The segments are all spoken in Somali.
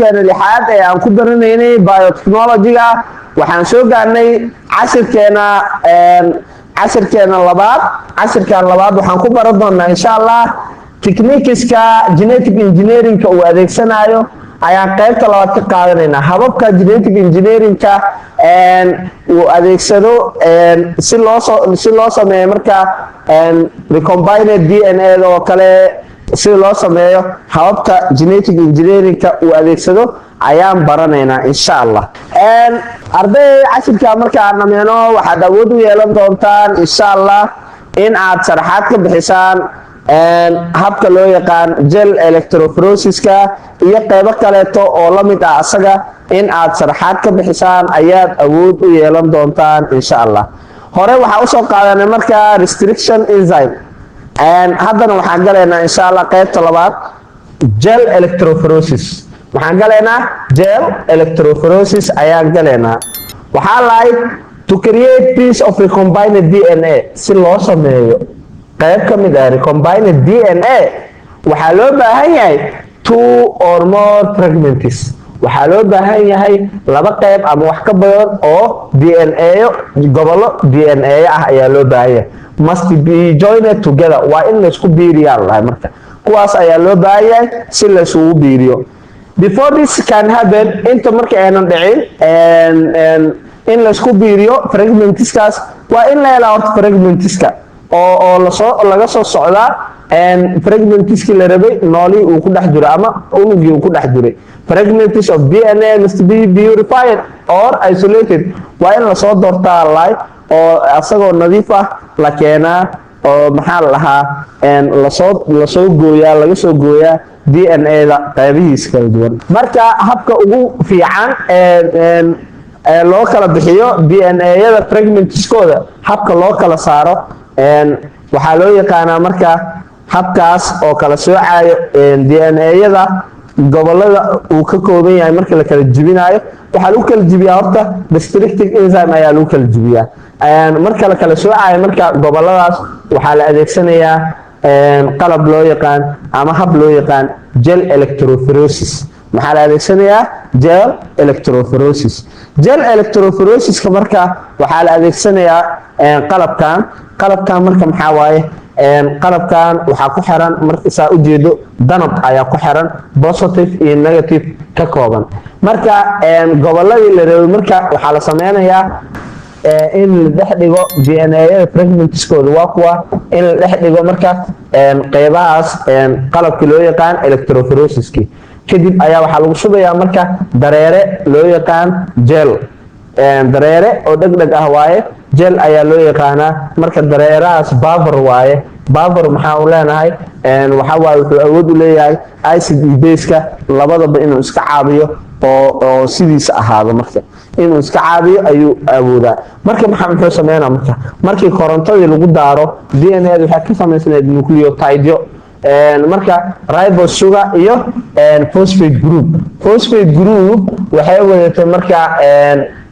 Cashirkeena lixaad ee aan ku baranaynay biotechnology-ga waxaan soo gaarnay cashirkeena labaad. Cashirkan labaad waxaan ku baran doonaa, insha Allah, techniques-ka genetic engineering-ka uu adeegsanayo ayaan qaybta labaad ka qaadanaynaa. Hababka genetic engineering-ka uu adeegsado si loo sameeyo marka recombined DNA oo kale, si loo sameeyo, hababka genetic engineering-ka uu adeegsado ayaan baranaynaa, insha Allah. Arday, cashirka marka aan dhameyno, waxaad awood u yeelan doontaan, insha Allah, in aad sharaxaad ka bixisaan habka loo yaqaan gel electrophoresis-ka iyo qeybo kaleeto oo la mid ah asaga. In aad sharaxaad ka bixisaan ayaad awood u yeelan doontaan, insha Allah. Hore waxaa usoo qaadanay marka restriction enzyme. Haddana waxaan galaynaa, insha Allah, qeybta labaad, gel electrophoresis. Waxaan galaynaa gel electrophoresis ayaan galaynaa. Waxaa lahayd to create piece of recombined DNA. Si loo sameeyo qayb ka mid ah recombined DNA, waxaa loo baahan yahay two or more fragments. Waxaa loo baahan yahay laba qayb ama wax ka badan oo DNA, gobollo DNA ah ayaa loo baahan yahay. Must be joined together, waa in laysku biiriyaa lahay. Marka kuwaas ayaa loo baahan yahay si laysugu biiriyo. Before this can happen, inta marka aynan dhicin in laysku biiriyo fragments-kaas, waa in la helaa horta fragments-ka oo lasoo laga soo socdaa fragments-kii la rabay noolihii uu ku dhex jiro ama unugii uu ku dhex jiray. Fragments of DNA must be purified or isolated. Waa in lasoo doortaa lay oo asagoo nadiif ah la keenaa oo, maxaa la dhahaa, lasoo gooyaa, laga soo gooyaa DNA-da qaybihiisa kala duwan. Marka habka ugu fiican ee loo kala bixiyo DNA-yada fragments-kooda, habka loo kala saaro, waxaa loo yaqaanaa marka habkaas oo kala soocayo DNA-yada gobolada uu ka kooban yahay. Marka la kala jibinayo, waxaa lagu kala jibiyaa horta restricting enzyme ayaa lagu kala jibiyaa. Marka la kala soocayo marka goboladaas, waxaa la adeegsanayaa qalab loo yaqaan ama hab loo yaqaan gel electrophoresis. Maxaa la adeegsanayaa? Gel electrophoresis. Gel electrophoresis-ka marka waxaa la adeegsanayaa qalabkan. Qalabkan marka maxaa waaye? Qalabkan waxaa ku xiran marka saa ujeedo danab ayaa ku xiran, positive iyo negative ka kooban. Marka goboladii la rabay marka waxaa la sameynayaa in la dhex dhigo DNA-yada fragments-kooda, waa kuwa, in la dhex dhigo marka qeybahaas qalabkii loo yaqaan electrophoresis-ki. Kadib ayaa waxaa lagu shubayaa marka dareere loo yaqaan gel. Dareere oo dhegdheg ah waaye, gel ayaa loo yaqaanaa. Marka dareerahaas buffer waaye. Buffer maxaa u leenahay? Waxa waaye wuxuu awood u leeyahay acid iyo base-ka labadaba inuu iska caabiyo oo sidiisa ahaado. Marka inuu iska caabiyo ayuu awoodaa. Marka muxuu sameynaa? Marka markii korontadii lagu daaro, DNA da waxay ka samaysnayd nucleotide-yo, marka ribose sugar iyo phosphate group. Phosphate group waxay wadatay marka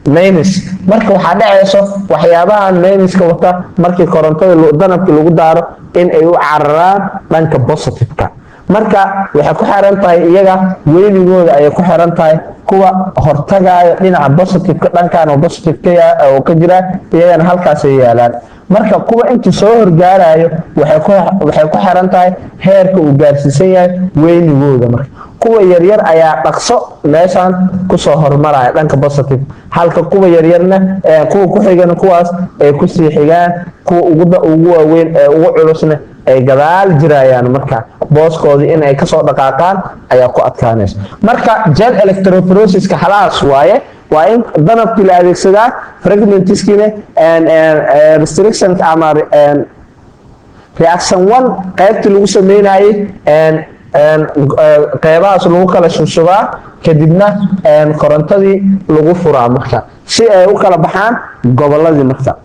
minus. Marka waxaa dhacayso waxyaabahan minus-ka wata markii korontada danabkii lagu daaro in ay u cararaan dhanka positive-ka. Marka waxay ku xiran tahay iyaga weynigooda ayay ku xiran tahay. Kuwa hortagaayo dhinaca positive-ka, dhankan oo positive oo ka jira, iyagana halkaasay yaalaan. Marka kuwa intuu soo horgaarayo waxay ku xiran tahay heerka uu gaarsiisan yahay weynigooda. Marka kuwa yaryar ayaa dhaqso meeshan kusoo hormaraya dhanka positive, halka kuwa yaryarna, kuwa ku xigana, kuwaas ay kusii xigaan, kuwa ugu waaweyn ee ugu culusna ay gadaal jirayaan. Marka booskoodii in ay kasoo dhaqaaqaan ayaa ku adkaanaysa. Marka gel electrophoresis-ka halaas waaye: waa in danabkii la adeegsadaa, fragments-kiina restriction ama reaction one qaybtii lagu sameynayay qeybahaas lagu kala shubshubaa, kadibna korontadii lagu furaa marka si ay u kala baxaan goboladii. Marka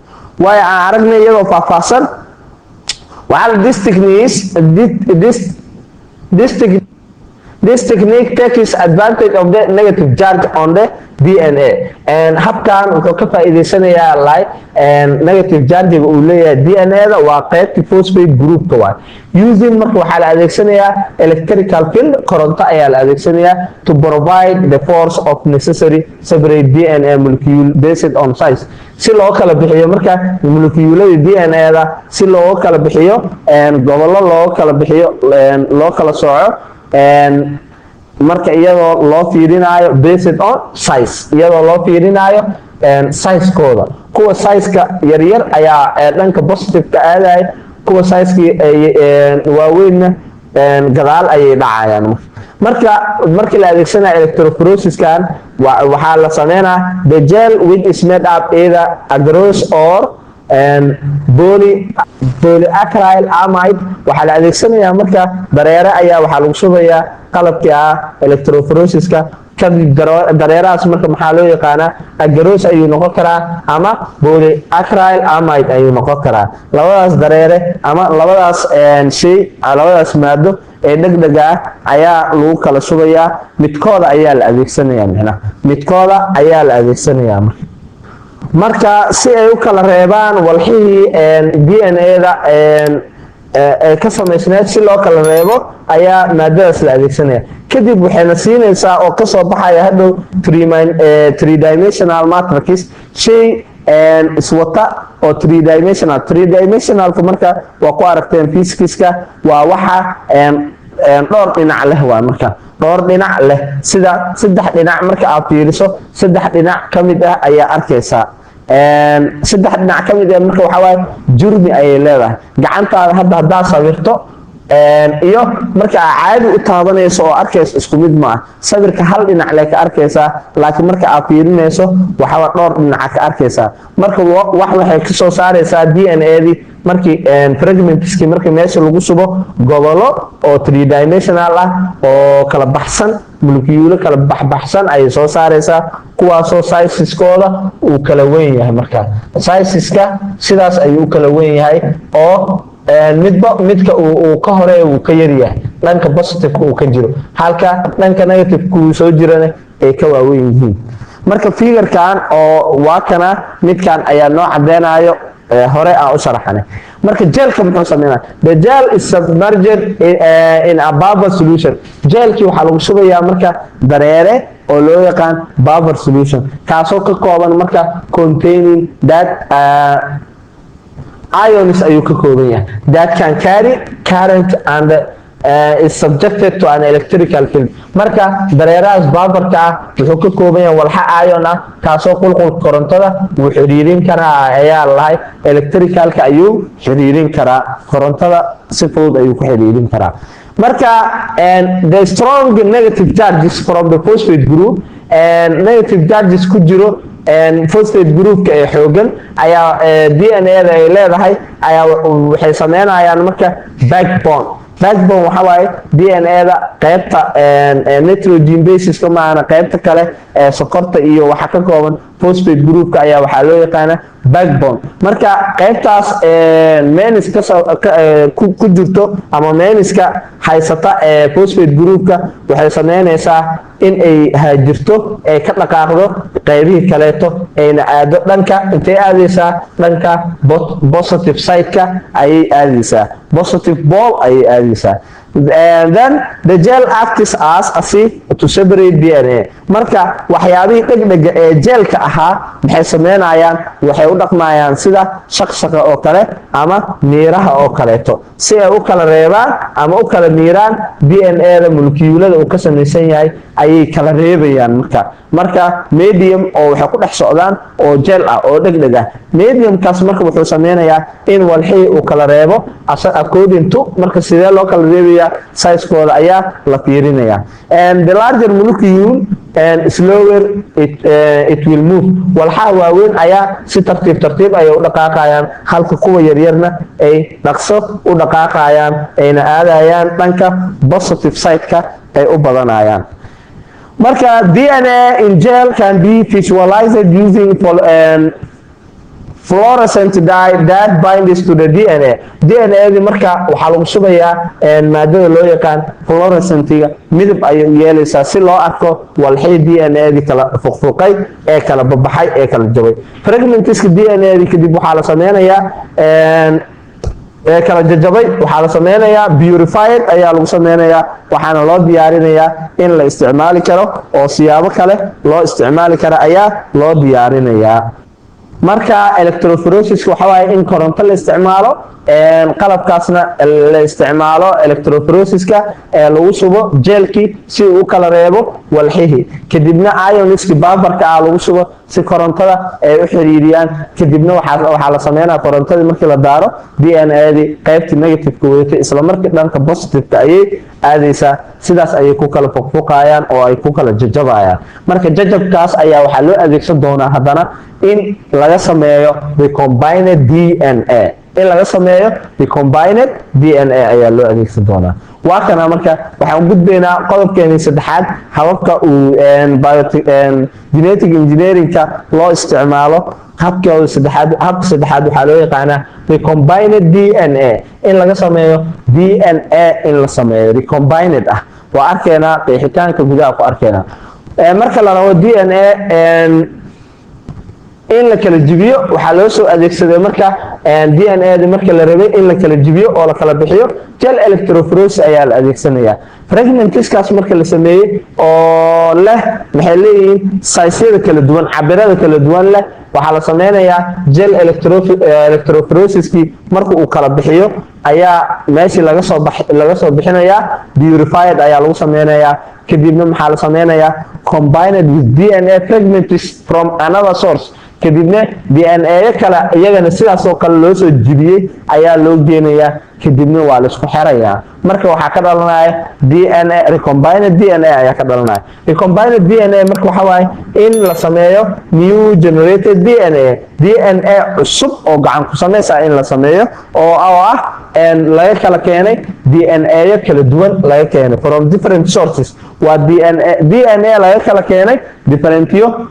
waayo aan aragnay iyadoo faahfaahsan. Waxaa la this techniques this this This technique takes advantage of the negative charge on the DNA, and habkan wuxuu ka faa'iideysanayaa like negative charge-ga uu leeyahay DNA-da, waa qaybtii phosphate group-ka waay. Using marka waxaa la adeegsanayaa electrical field, koronto ayaa la adeegsanayaa, to provide the force of necessary separate DNA molecule based on size, si loo kala bixiyo marka molecuulada DNA-da, si looga kala bixiyo gobollo, looga kala bixiyo, loo kala sooco marka iyadoo loo fiirinayo based on size, iyadoo loo fiirinayo size-kooda. Kuwa size-ka yaryar ayaa dhanka positive-ka aadaya, kuwa size-ka waaweynna gadaal ayay dhacayaan. Marka markii la adeegsanayo electrophoresiskan, waxaa la sameynaa the gel, which is made up either agarose or polyacryl amide. Waxaa la adeegsanayaa marka dareere ayaa waxaa lagu shubayaa qalabkii ah electrophoresiska. Kadib dareerahaas marka maxaa loo yaqaanaa? Agarose ayuu noqon karaa ama polyacryl amide ayuu noqon karaa. Labadaas dareere ama labadaas shay, labadaas maado ee dhegdhega ah ayaa lagu kala shubayaa. Midkooda ayaa la adeegsanaya, micnaha midkooda ayaa la adeegsanayaa marka si ay u kala reebaan walxihii DNA-da ee ka samaysneed. Si loo kala reebo ayaa maadadaas la adeegsanaya. Kadib waxayna siinaysaa oo kasoo baxaya hadhow three dimensional matrix, shay iswata oo three dimensional. Three dimensionalka marka waa ku aragteen physicska, waa waxa dhowr dhinac leh. Waa marka dhowr dhinac leh, sida saddex dhinac. Marka aad fiiriso, saddex dhinac ka mid ah ayaa arkaysaa. Saddex dhinac ka mid ah marka waxaa waaye jurmi ayay leedahay. Gacantaada hadda haddaa sawirto iyo marka aad caadi u taabanayso oo arkayso, isku mid ma ah. Sawirka hal dhinac lee ka arkaysaa, laakiin marka aad fiirinayso waxaa dhowr dhinaca ka arkaysaa. Marka wax waxay kasoo saaraysaa DNA-dii markii fragmentskii markii meesha lagu subo, gobolo oo three dimensional ah oo kala baxsan, moleculo kala baxbaxsan ayay soo saaraysaa, kuwaasoo sizeskooda uu kala weyn yahay. Marka sizeska sidaas ayuu u kala weyn yahay oo midba midka uu ka horeeya uu ka yaryahay, dhanka positiveka uu ka jiro, halka dhanka negativeka uu soo jirana ay ka waaweyn yihiin. Marka figurekan oo waa kana, midkan ayaa noo cadeynayo hore aan u sharaxanay. Marka gelka muxuu sameynaya? The gel is submerged in a buffer solution. Gelkii waxaa lagu shubayaa marka dareere oo loo yaqaan buffer solution, kaasoo ka kooban marka containing that ions ayuu ka kooban yahay that can carry current and is subjected to an electrical field. Marka dareerahaas bufferka ah wuxuu ka kooban yahay walxa ion ah, kaasoo qulqulka korontada wuu xiriirin karaa ayaa lahay. Electricalka ayuu xiriirin karaa, korontada si fudud ayuu ku xiriirin karaa. Marka the strong negative charges from the phosphate group and negative charges ku jiro phosphate groupka ee xoogan ayaa DNA-da ay leedahay ayaa waxay sameynayaan marka backbone. Backbone waxa waaye DNA-da qaybta nitrogen baseska maahana, qaybta kale ee sokorta iyo waxa ka kooban phosphate groupka ayaa waxaa loo yaqaana backbone. Marka qaybtaas minus ku jirto ama minuska haysata ee phosphate groupka waxay sameynaysaa in ay haajirto, ay ka dhaqaaqdo qaybihii kaleeto, ayna aado dhanka. Intay aadaysaa? Dhanka positive side-ka ayay aadaysaa, positive pole ayay aadaysaa. And then the gel acts as a sieve to separate DNA. Marka waxyaabihii dhegdhega ee gelka ahaa maxay sameynayaan? Waxay u dhaqmayaan sida shaqshaqa oo kale ama miiraha oo kaleeto, si ay u kala reebaan ama u kala miiraan DNA-da molecuulada uu ka samaysan yahay ayay kala reebayaan. Marka medium oo waxay ku dhex socdaan oo gel ah oo dhegdheg ah. Mediumkaas marka wuxuu sameynayaa in walxihii uu kala reebo according to. Marka sidee loo kala reebayaa? Sizekooda ayaa la fiirinaya, and the larger molecule and slower it will move. Walxaha waaweyn ayaa si tartiib tartiib ayay u dhaqaaqayaan, halka kuwa yaryarna ay dhaqso u dhaqaaqayaan, ayna aadayaan dhanka positive side-ka ay u badanayaan. Marka DNA in gel can be visualized using Fluorescent dye that binds to the DNA. DNA-di marka waxaa lagu shubayaa maadada loo yaqaan fluorescentiga. Midab ayay yeelaysaa si loo arko walxii DNA-di kala fuqfuqay ee kala babaxay ee kala jabay, fragmentska DNA-di. Kadib waxaa la sameynayaa ee kala jajabay, waxaa la sameynayaa purified ayaa lagu sameynayaa, waxaana loo diyaarinayaa in la isticmaali karo oo siyaabo kale loo isticmaali karo ayaa loo diyaarinayaa. Marka electrophoresis waxa waaye in koronto la isticmaalo, qalabkaasna la isticmaalo electrophoresiska ee lagu shubo gelkii si uu u kala reebo walxihii, kadibna ioniski bufferka ah lagu shubo si korontada ay u xiriiriyaan. Kadibna waxaa la sameynaya, korontadii markii la daaro, DNA-dii qaybtii negativeka wadatay isla markii dhanka positiveka ayay aadaysaa. Sidaas ayay ku kala fuqfuqayaan oo ay ku kala jajabayaan. Marka jajabkaas ayaa waxaa loo adeegsan doonaa haddana in laga sameeyo recombined DNA. In laga sameeyo recombined DNA ayaa loo adeegsan doonaa. Waa kana. Marka waxaan gudbaynaa qodobkeenii saddexaad, hababka uu genetic engineeringka loo isticmaalo. Habkooda saddexaad, habka saddexaad waxaa loo yaqaanaa recombined DNA. In laga sameeyo DNA, in la sameeyo recombined ah, waa arkeynaa, qeexitaanka gudaha ku arkeynaa. Marka la rabo DNA in la kala jibiyo, waxaa loo soo adeegsaday marka DNA da marka la rabay in la kala jibiyo oo la kala bixiyo, gel electrophoresis ayaa la adeegsanaya. Fragmentskaas marka la sameeyey oo leh, maxay leeyihiin, sizeyada kala duwan, cabirada kala duwan leh, waxaa la sameynayaa gel electrophoresiskii. Marka uu kala bixiyo ayaa meeshii laga soo bixinayaa, purified ayaa lagu sameynayaa. Kadibna maxaa la sameynayaa? Combined with DNA fragments from another source. Kadibna DNA kale iyagana sidaas oo kale loo soo jibiyey ayaa loo geenayaa, kadibna waa la isku xerayaa. Marka waxaa ka dhalanaya DNA, recombined DNA ayaa ka dhalanaya. Recombined DNA marka waxa waaye in la sameeyo new generated DNA, DNA cusub oo gacan ku samaysa in la sameeyo oo ah laga kala keenay DNA kala duwan, laga keenay from different sources. Waa DNA laga kala keenay differentyo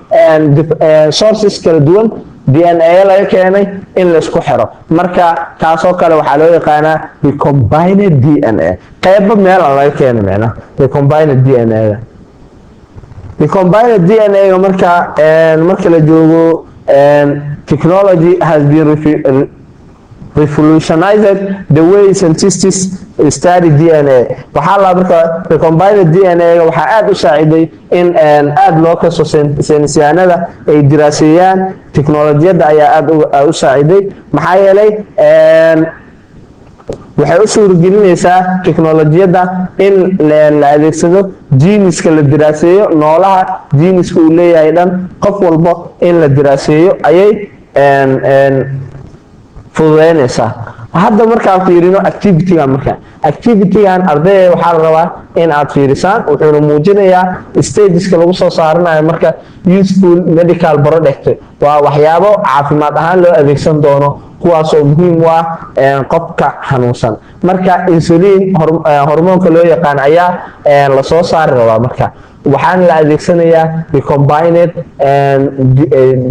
sources kala duwan, DNA laga keenay in la isku xiro. Marka taasoo kale waxaa loo yaqaanaa recombined DNA. Qeybo meela laga keenay macnaha recombined DNA da. Recombined DNA ga marka la joogo, technology has been revolutionized the way scientists study DNA. Waxaa la marka recombined DNA ga waxaa aada u saaciday in aada loo kaso saynisyahanada ay diraaseeyaan. Teknolojiyadda ayaa aada u saaciday, maxaa yeelay waxay u suuragelinaysaa teknolojiyadda in la adeegsado geneska, la diraaseeyo noolaha geneska uu leeyahay dhan, qof walbo in la diraaseeyo ayay fududeynaysaa. Hadda markaan fiirino activitygan, marka activitygan, ardayda, waxaa la rabaa in aad fiirisaan. Wuxuuna muujinayaa stageska lagu soo saaranayo marka useful medical product. Waa waxyaabo caafimaad ahaan loo adeegsan doono, kuwaasoo muhiim u ah qofka xanuunsan. Marka insulin, hormoonka loo yaqaan, ayaa lasoo saari rabaa. Marka waxaana la adeegsanayaa recombined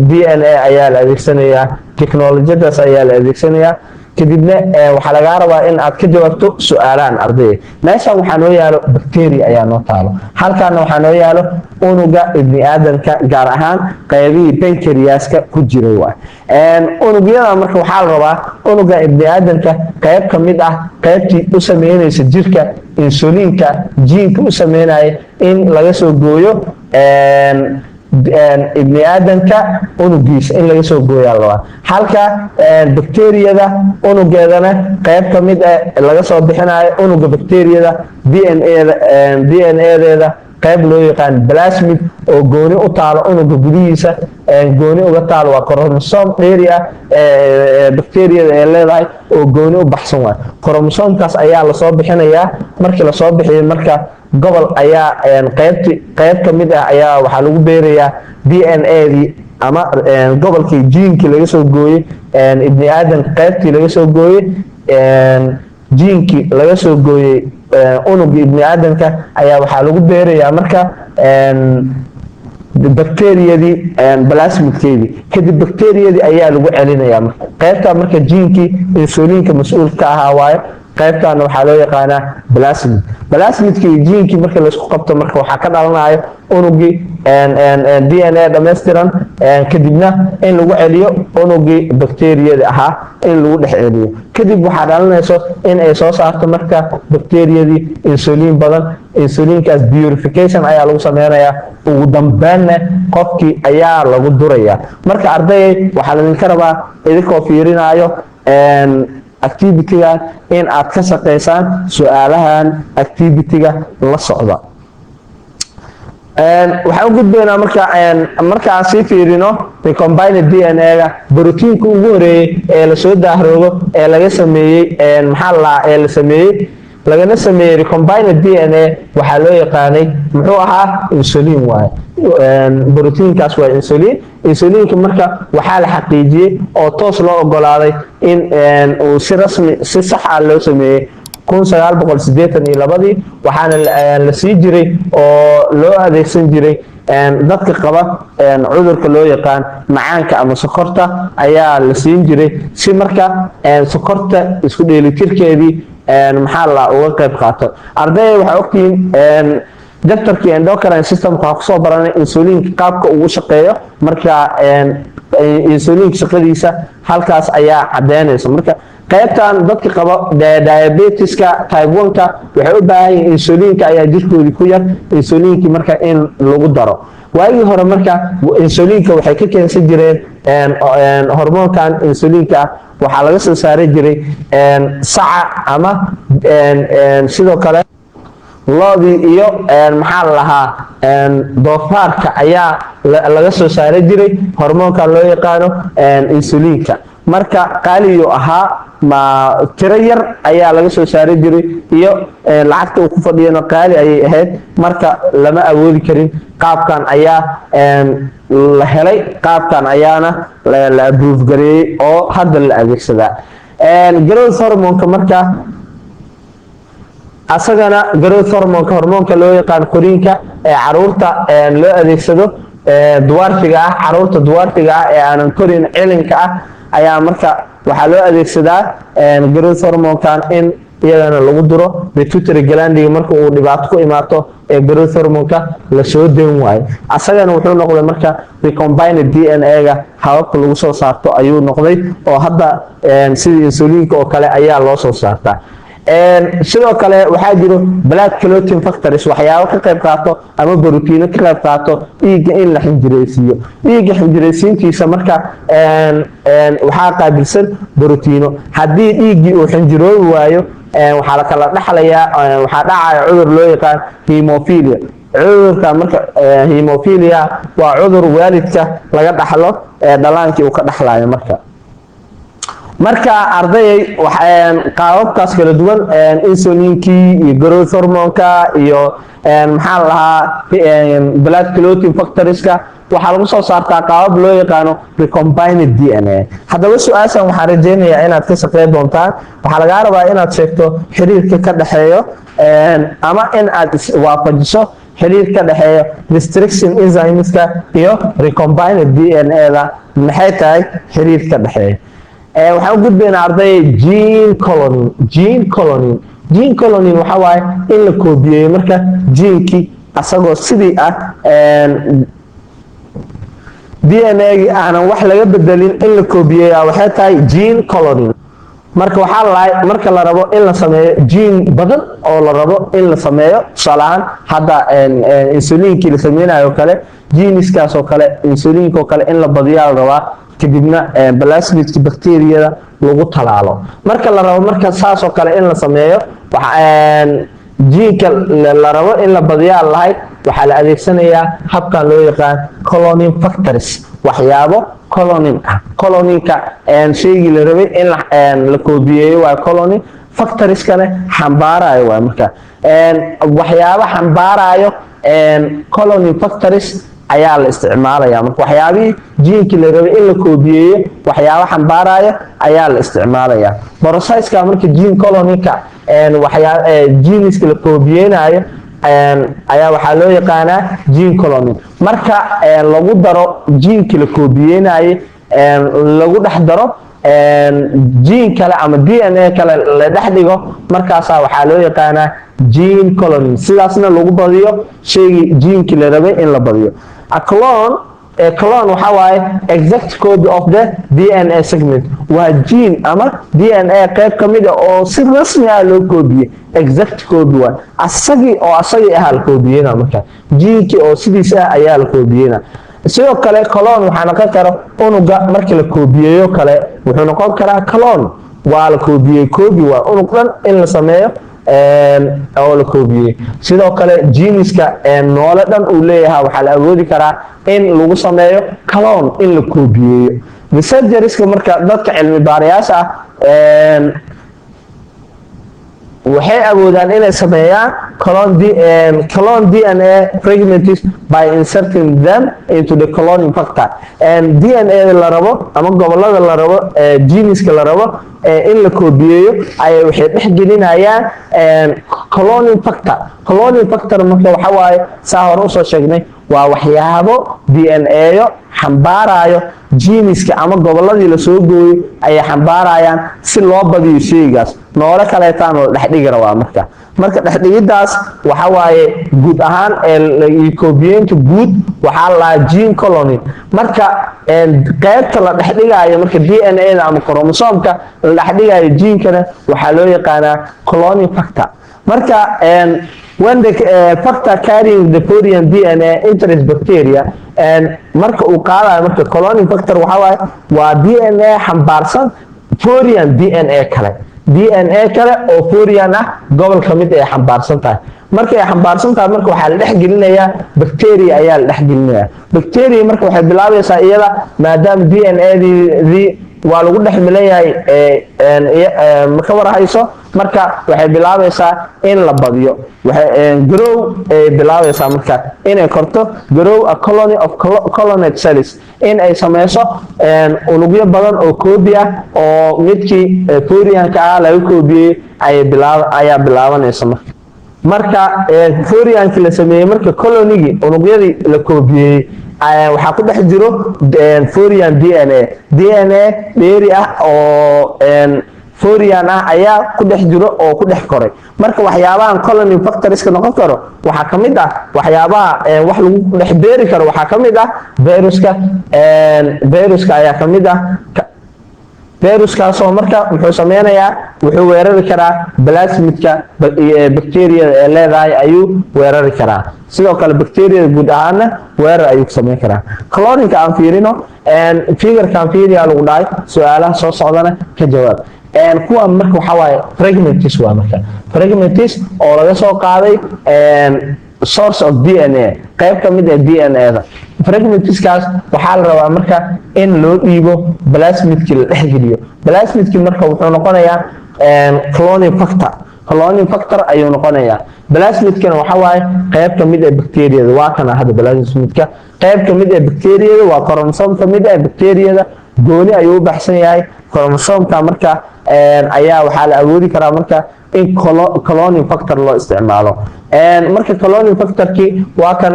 DNA ayaa la adeegsanayaa, teknolojiyadaas ayaa la adeegsanayaa. Kadibna waxaa lagaa rabaa in aad ka jawaabto su-aalahan. Ardayda, meeshan waxaa noo yaalo bacteria ayaa noo taalo, halkaana waxaa noo yaalo unuga ibni aadamka, gaar ahaan qaybihii pancreaska ku jiray waay unugyada. Marka waxaa la rabaa unuga ibni aadamka qayb ka mid ah, qaybtii u sameynaysa jirka insulinka, geneka u sameynaya, in laga soo gooyo ibni aadamka unugiisa, in laga soo gooyaa la rabaa, halka bacteriyada unugeedana qayb ka mid ah laga soo bixinayo. Unuga bacteriyada DNA da, DNA-deeda qayb loo yaqaan plasmid oo gooni u taalo, unuga gudihiisa gooni uga taalo, waa chromosome dheeri ah bacteriyada ay leedahay oo gooni u baxsan waay. Chromosomekaas ayaa lasoo bixinayaa. Markii lasoo bixiyo, marka gobol ayaa qaybti, qayb ka mid ah ayaa waxaa lagu beerayaa DNA-dii ama gobolkii genekii laga soo gooyey ibni aadamka, qaybtii laga soo gooyey, genekii laga soo gooyey unuga ibni aadamka ayaa waxaa lagu beerayaa marka Bacteriyadii plasmidkeedii, kadib bacteriyadii ayaa lagu celinaya. Marka qaybta marka genekii insulinka mas-uulka ahaa waayo, qaybtaana waxaa loo yaqaanaa plasmid. Plasmidka iyo genekii marka laisku qabto, marka waxaa ka dhalanayo unugii DNA dhammaystiran, kadibna in lagu celiyo unugii bacteriyada ahaa, in lagu dhex celiyo. Kadib waxaa dhalanayso in ay soo saarto marka bacteriyadii insulin badan. Insulinkaas purification ayaa lagu sameynayaa, ugu dambeynna qofkii ayaa lagu duraya. Marka ardayay, waxaa laidinka rabaa idinkoo fiirinayo activity-gan in aad ka shaqaysaan su-aalahan activity-ga la socda. Waxaan u gudbaynaa marka, markaan sii fiirino recombined DNA-ga, brotiinka ugu horeeyey ee lasoo daahroogo ee laga sameeyey, maxaa la ee la sameeyey lagana sameeyey recombined DNA waxaa loo yaqaanay, muxuu ahaa? Insulin waaye. Brotiinkaas waa insulin. Insulinka marka waxaa la xaqiijiyey oo toos loo ogolaaday in uu si rasmi, si sax ah loo sameeyey 1982. Waxaana la sii jiray oo loo adeegsan jiray dadka qaba cudurka loo yaqaan macaanka ama sokorta ayaa la siin jiray, si marka sokorta isku dheelitirkeedii, maxaa la uga qayb qaato. Ardayda, waxaa ogtihiin chapterkii endocrine system waxaa kusoo baranay insulinka qaabka uu shaqeeyo. Marka insulinka shaqadiisa halkaas ayaa cadeynaysa. Marka qaybtan dadka qaba diabetiska type 1-ka waxay u baahan yihiin, insulinka ayaa jirkoodii ku yar, insulinkii marka in lagu daro. Waagii hore marka insulinka waxay ka keensan jireen, hormoonkan insulinka ah waxaa laga soo saari jiray saca ama sidoo kale loodii iyo, maxaa la lahaa, doofaarka ayaa laga soo saari jiray hormoonkan loo yaqaano insulinka. Marka qaaliyuu ahaa, ma tiro yar ayaa laga soo saari jiray iyo lacagta uu ku fadhiyana qaali ayay ahayd. Marka lama awoodi karin. Qaabkan ayaa la helay, qaabkan ayaana la approve gareeyey oo hadda la adeegsadaa. Growth hormonka marka asagana, growth hormonka, hormoonka loo yaqaan koriinka ee caruurta loo adeegsado, dwarfiga ah, caruurta dwarfiga ah ee aanan korin, cilinka ah ayaa marka waxaa loo adeegsadaa growth hormonkan in iyagana lagu duro pituitary glandiga marka uu dhibaato ku imaato ee growth hormonka lasoo dayn waayo. Asagana wuxuu noqday marka recombined DNA-ga hababka lagu soo saarto ayuu noqday, oo hadda sidii insulinka oo kale ayaa loo soo saartaa. Sidoo kale waxaa jiro blood clotting factors, waxyaabo ka qayb qaato ama borotiino ka qayb qaato dhiigga in la xinjiraysiiyo. Dhiigga xinjiraysiintiisa marka waxaa qaabilsan borotiino. Haddii dhiiggii uu xinjiroobi waayo, waxaa la kala dhexlayaa, waxaa dhacaya cudur loo yaqaan hemophilia. Cudurka marka hemophilia waa cudur waalidka laga dhaxlo ee dhalaankii uu ka dhexlayo. Marka ardayay, qaababkaas kala duwan, insulinkii iyo growth hormonka iyo, maxaa la lahaa, blood clotting factorska, waxaa lagu soo saartaa qaabab loo yaqaano recombined DNA. Haddaba su-aashan waxaan rajeynayaa inaad ka shaqeyn doontaan. Waxaa lagaa rabaa inaad sheegto xiriirka ka dhexeeyo ama in aad waafajiso xiriir ka dhexeeyo restriction enzymeska iyo recombined DNA-da. Maxay tahay xiriir ka dhexeeya? Waxaan u gudbaynaa, arday, gene cloning. Gene cloning, gene cloning waxa waaye in la koobiyeeyo marka genekii asagoo sidii ah, DNA-gii aanan wax laga bedelin in la koobiyeeya waxay tahay gene cloning. Marka waxaa la marka la rabo in la sameeyo gene badan oo la rabo in la sameeyo, tusaale ahaan hadda insulinkii la sameynayo oo kale, geneskaas oo kale, insulinka oo kale in la badiyaa la rabaa, kadibna plasmidka bacteriyada lagu talaalo. Marka la rabo marka saas oo kale in la sameeyo, geneka la rabo in la badiyaa lahayd, waxaa la adeegsanayaa habkan loo yaqaan cloning factors, waxyaabo cloning ah. Cloningka shaygii la rabay in la koobiyeeyo waa cloning, factorskana xambaarayo waay. Marka waxyaabo xambaarayo cloning factors ayaa la isticmaalaya. Marka waxyaabihii genekii la rabay in la koobiyeeyo waxyaabo xambaaraya ayaa la isticmaalaya. Processka marka gene cloningka, waxyaa geneska la koobiyeynayo Ayaa waxaa loo yaqaanaa gene cloning. Marka lagu daro genekii la koobiyeynayay, lagu dhex daro gene kale ama DNA kale la dhex dhigo, markaasaa waxaa loo yaqaanaa gene cloning. Sidaasna lagu badiyo shaygii genekii la rabay in la badiyo. A clone waxa waaye exact copy of the DNA segment, waa gene ama DNA qayb ka mid ah oo si rasmi ah loo koobiyey. Exact copy waay, asagii oo asagii ahaa la koobiyeyna. Marka genekii oo sidiisa ah ayaa la koobiyeyna. Sidoo kale clone waxaa noqon kara unuga markii la koobiyeeyo kale, wuxuu noqon karaa clone. Waa la koobiyey, copy waa unug dhan in la sameeyo oo la koobiyey. Sidoo kale geneska noole dhan uu leeyahay waxaa la awoodi karaa in lagu sameeyo clone, in la koobiyeeyo. Researcherska, marka dadka cilmi baarayaasha ah, waxay awoodaan inay sameeyaan clone DNA fragments by inserting them into the cloning vector. And DNA la rabo ama gobolada la rabo, geneska la rabo in la koobiyeeyo, ayay waxay dhex gelinayaan cloning vector. Cloning vector marka waxa waaye, saa hore usoo sheegnay, waa waxyaabo DNA yo xambaarayo geneska ama goboladii lasoo gooyo ayay xambaarayaan si loo badiyo sheygaas. Noole kaleetaan la dhexdhigi rabaa. Marka dhexdhigidaas waxa waaye guud ahaan koobiyeynta guud waxaa la dhahaa gene cloning. Marka qaybta la dhexdhigayo, marka DNA da ama chromosomka la dhexdhigayo genekana, waxaa loo yaqaanaa cloning vector. Marka when the vector carrying the foreign DNA enters bacteria and marka uu qaadayo, marka cloning vector waxa waaye waa DNA xambaarsan foreign DNA kale, DNA kale oo foreign ah, gobol ka mid ay xambaarsan tahay. Markay ay xambaarsan tahay, marka waxaa la dhex gelinayaa bacteria ayaa la dhex gelinayaa. Bacteria marka waxay bilaabaysaa iyada, maadaama DNA-dii waa lagu dhex milan yahay ma ka warhayso, marka waxay bilaabaysaa in la badiyo. Grow ay bilaabaysaa marka inay korto, grow a colony of cloned cells, in ay sameyso unugyo badan oo koobi ah oo midkii foreignka ah laga koobiyey ayay bilaab ayaa bilaabanaysa. Marka foreignki la sameeyey, marka colonygii unugyadii la koobiyey waxaa ku dhex jiro foreign DNA. DNA dheeri ah oo foreign ah ayaa ku dhex jiro oo ku dhex koray. Marka waxyaabahan cloning vectorska noqon karo waxaa ka mid ah, waxyaabaha wax lagu dhex beeri karo waxaa ka mid ah viruska. Viruska ayaa ka mid ah. Viruskaasoo marka muxuu sameynayaa? Wuxuu weerari karaa plasmidka bacteriyada ee leedahay ayuu weerari karaa. Sidoo kale bacteriyada guud ahaana weerar ayuu ku sameyn karaa. Cloningka aan fiirino, figurkaan fiiriyaa lagu dhahay, su-aalaha soo socdana ka jawaab. Kuwa marka waxaa waaye fragments, waa marka fragments oo laga soo qaaday source of DNA, qayb ka mid ah DNA-da. Fragmentskaas waxaa la rabaa marka in loo dhiibo plasmidkii, la dhexgeliyo plasmidkii. Marka wuxuu noqonayaa cloning vector. Cloning vector ayuu noqonayaa. Plasmidkana waxa waaye qayb ka mid ah bacteriyada. Waa kana hadda plasmidka, qayb ka mid ah bacteriyada, waa chromosome ka mid ah bacteriyada, gooni ayuu u baxsan yahay chromosomka. Marka ayaa waxaa la awoodi karaa marka in cloning vector loo isticmaalo. Marka cloning vectorkii waa kan,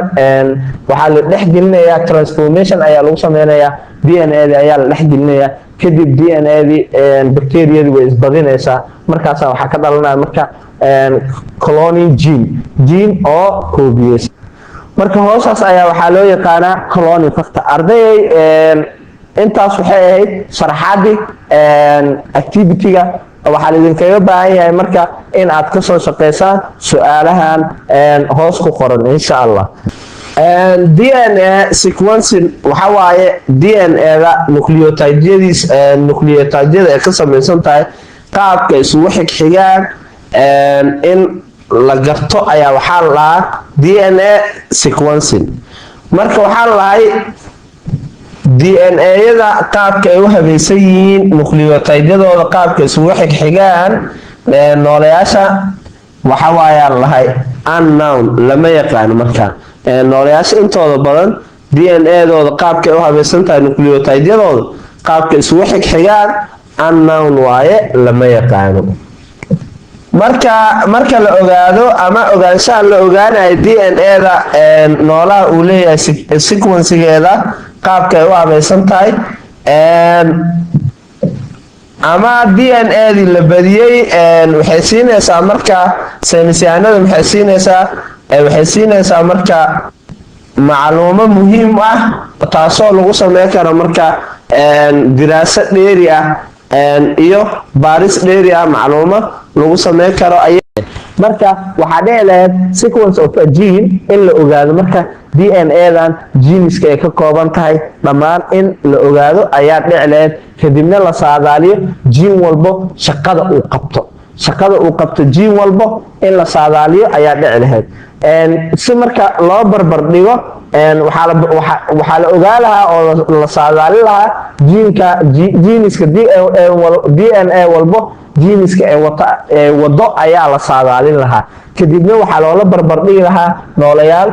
waxaa la dhex gelinayaa, transformation ayaa lagu sameynayaa, DNA da ayaa la dhex gelinayaa. Kadib DNA-dii bacteriyadii way isbadinaysaa. Markaasaa waxaa ka dhalanaya marka cloning gene oo koobiyeysa. Marka hoosaas ayaa waxaa loo yaqaanaa cloning vector. Ardayay, intaas waxay ahayd sharaxaadii activity-ga. Waxaa laidinkaga baahan yahay marka in aad ka soo shaqeysaan su-aalahan hoos ku qoran, insha Allah. DNA sequencing waxa waaye DNA-da nucleotideyadiis, nucleotideyada ay ka samaysan tahay qaabka isugu xigxigaan in la garto ayaa waxaa la dhahaa DNA sequencing. Marka waxaa la dhahay DNA-yada qaabka ay u habaysan yihiin, nucleotideyadooda qaabka isugu xigxigaan nooleyaasha, waxa waayaa la dhahay unknown, lama yaqaano. Marka nooleyaasha intooda badan DNA-dooda qaabka ay u habaysan tahay, nucleotideyadooda qaabka isugu xigxigaan, unknown waaye, lama yaqaano. Marka la ogaado ama ogaanshaha la ogaanayo DNA-da noolaha uu leeyahay, sequencegeeda qaabka ay u habaysan tahay ama DNA-dii la badiyey, waxay siinaysaa marka saynisyahanada waxay siinaysaa marka macluumo muhiim ah, taasoo lagu sameyn karo marka diraaso dheeri ah iyo baaris dheeri ah, macluumo lagu sameyn karo. Marka waxaa dhici lahayd sequence of a gene in la ogaado. Marka DNA-dan geneska ay ka kooban tahay dhammaan in la ogaado ayaa dhici lahayd, kadibna la saadaaliyo gene walbo shaqada uu qabto gene walbo in la saadaaliyo ayaa dhici lahayd. Si marka loo barbar dhigo, waxaa la ogaa lahaa oo la saadaalin lahaa geneka, geneska DNA walbo, geneska ee wata ee wado ayaa la saadaalin lahaa. Kadibna waxaa loola barbar dhigi lahaa noolayaal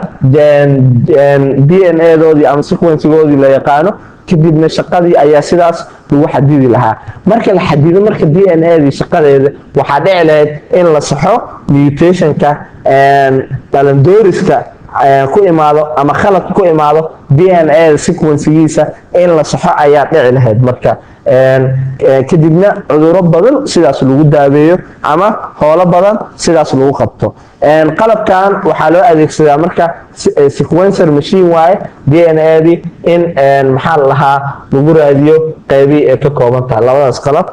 DNA doodii ama sequencegoodii la yaqaano. Kadibna shaqadii ayaa sidaas lagu xadidi lahaa. Marka la xadido marka DNA-dii shaqadeeda, waxaa dhici lahayd in la saxo mutationka, dhalandooriska ku imaado ama khalad ku imaado DNA sequencegiisa in la saxo ayaa dhici lahayd. Marka kadibna cuduro badan sidaas lagu daaweeyo ama hoolo badan sidaas lagu qabto. Qalabkan waxaa loo adeegsadaa marka sequencer machine waaye, DNA-dii in, maxaa la dhahaa, lagu raadiyo qeybii ay ka kooban tahay labadaas qalab.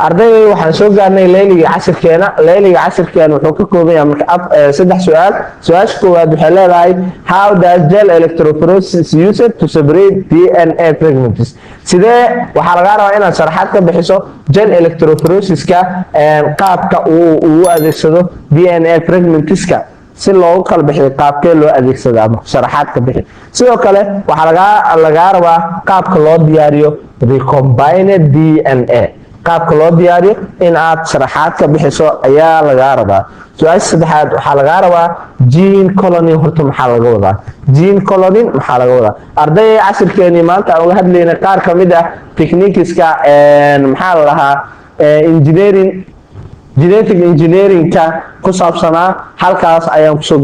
Ardayday, waxaan soo gaarnay layliga cashirkeena. Layliga cashirkeena wuxuu ka kooban yahay marka saddex su-aal. Su-aasha koowaad waxay leedahay: How does gel electrophoresis used to separate DNA fragments? Sidee waxaa lagaa rabaa inaad sharaxaad ka bixiso gel electrophoresiska, qaabka uu u adeegsado DNA fragmentska si loogu kala bixiyo, qaabkee loo adeegsadaa, sharaxaad ka bixi. Sidoo kale waxaa lagaa rabaa qaabka loo diyaariyo recombined DNA, qaabka loo diyaariyo in aad sharaxaad ka bixiso ayaa lagaa rabaa. Su-aasha saddexaad waxaa lagaa rabaa gene cloning. Horta maxaa laga wadaa gene cloning? Maxaa laga wadaa? Arday, cashirkeenii maanta aan uga hadlaynay qaar ka mid ah techniqueska, maxaa la dhahaa, engineering, genetic engineeringka ku saabsanaa, halkaas ayaan kusoo